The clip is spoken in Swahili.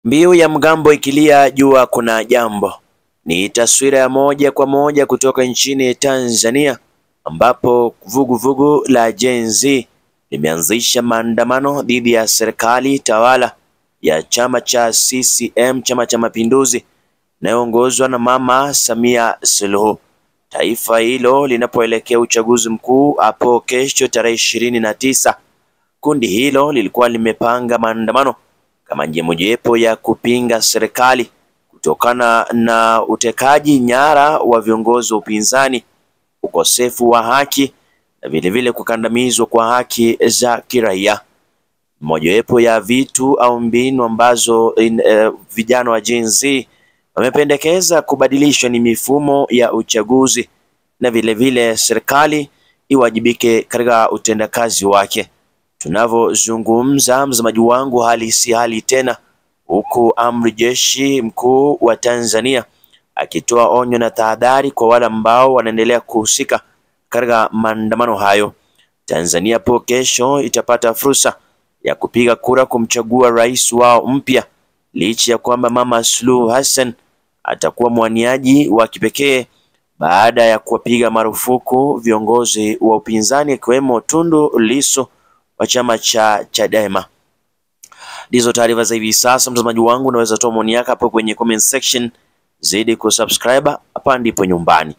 Mbiu ya mgambo ikilia jua kuna jambo ni taswira ya moja kwa moja kutoka nchini Tanzania, ambapo vuguvugu la Gen Z limeanzisha maandamano dhidi ya serikali tawala ya chama cha CCM, Chama cha Mapinduzi, inayoongozwa na Mama Samia Suluhu. Taifa hilo linapoelekea uchaguzi mkuu hapo kesho tarehe 29, kundi hilo lilikuwa limepanga maandamano kama njia mojawapo ya kupinga serikali kutokana na utekaji nyara wa viongozi wa upinzani, ukosefu wa haki na vilevile kukandamizwa kwa haki za kiraia. Mojawapo ya vitu au mbinu ambazo vijana wa Gen Z wamependekeza kubadilishwa ni mifumo ya uchaguzi na vilevile serikali iwajibike katika utendakazi wake. Tunavyozungumza, mtazamaji wangu, hali si hali tena, huku amri jeshi mkuu wa Tanzania akitoa onyo na tahadhari kwa wale ambao wanaendelea kuhusika katika maandamano hayo. Tanzania hapo kesho itapata fursa ya kupiga kura kumchagua rais wao mpya, licha ya kwamba Mama Suluhu Hassan atakuwa mwaniaji wa kipekee baada ya kuwapiga marufuku viongozi wa upinzani akiwemo Tundu Lissu wa chama cha Chadema. Ndizo taarifa za hivi sasa, mtazamaji wangu, unaweza toa maoni yako hapo kwenye comment section. Zidi kusubscribe, hapa ndipo nyumbani.